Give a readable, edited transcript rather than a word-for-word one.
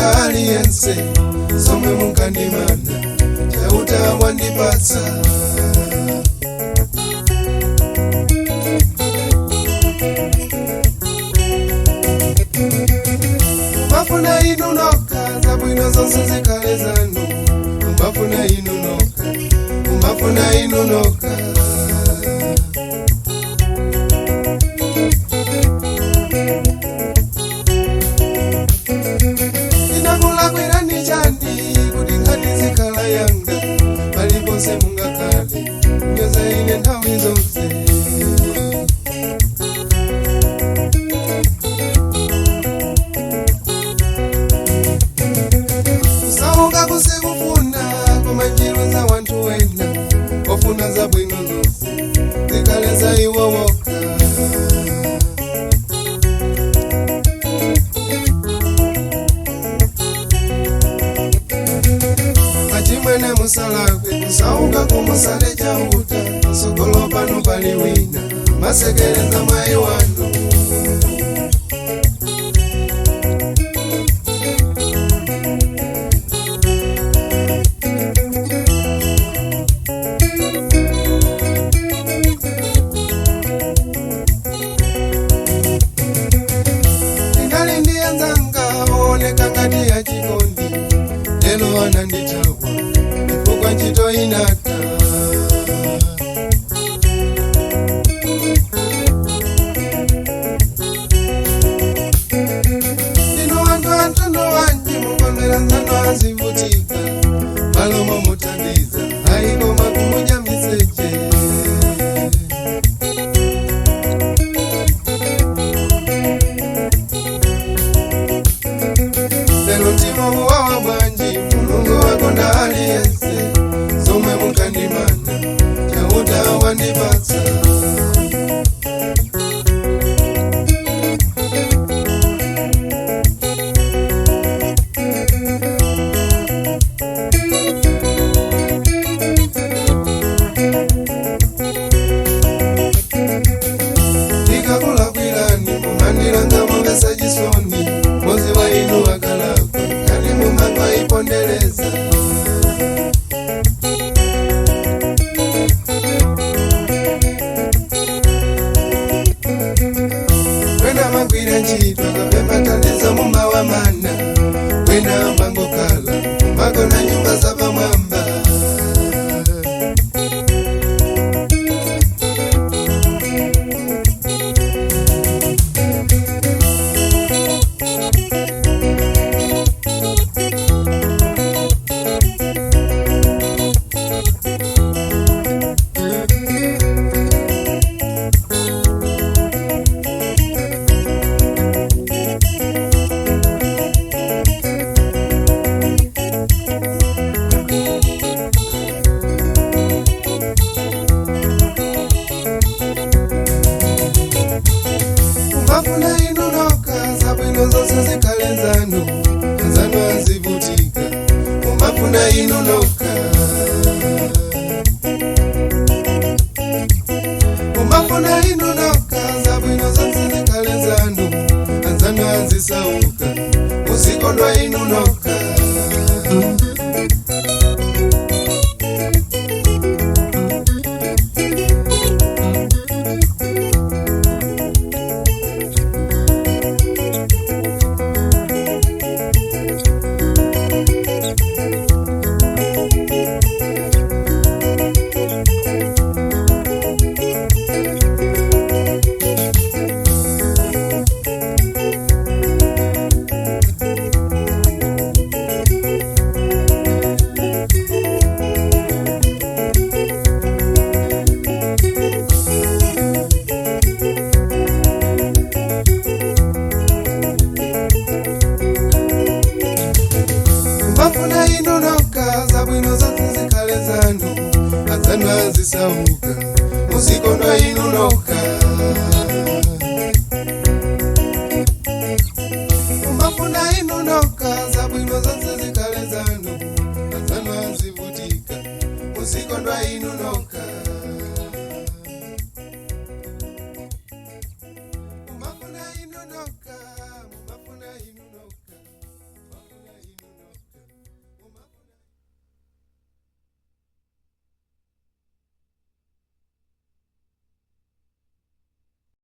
wakonda aliyense, zomwe munkandimana Chauta wandipatsa. Mumafuna inu nokha, zabwino zonse zikhale zanu. Mumafuna inu nokha, mumafuna inu nokha. Ndinakulakwirani chani kuti nkhani zikhala yanga, paliponse mungakhale nyoza ine nthawi zonse. Kusauka kusikufuna koma njira za wanthu wena, ofuna zabwino zonse zikhale za iwo wokha. Achimwene musalakwe, kusauka kumusale Chauta, pasogolo pano pali wina masekereza mayi wanu. Ndinali ndi anzanga ooneka ngati achikondi, lero anandithawa chifukwa ntchito inatha. Inu anthu anthuno wanji mukondwera nzanu azivutika, malomo muthandiza ayi koma kumudya miseche. Lero mtima wawa bwanji, Mulungu wakonda aliyense, zomwe munkandimana Chauta wandipatsa. Ndikakulakwirani mumandilanga mumvetsa chisoni, mozi wa inu akalakwa ngati mumangoipondereza. Kwena magwira ntchito kapemba thandizo mumawamana, kwena mangokhala mumagona nyumba za pamwamba. Mumafuna inu nokha, zabwino zonse zikhale zanu, nzanu azivutika. Mumafuna inu nokha, mumafuna inu nokha, zabwino zonse zikhale zanu, anzanu azisauka, muzikondwa inu nokha. Mumafuna inu nokha, zabwino zonse zikhale zanu, anzanu azisauka, muzikondwa inu nokha. Mumafuna inu nokha, zabwino zonse zikhale zanu, anzanu azivutika, muzikondwa inu nokha.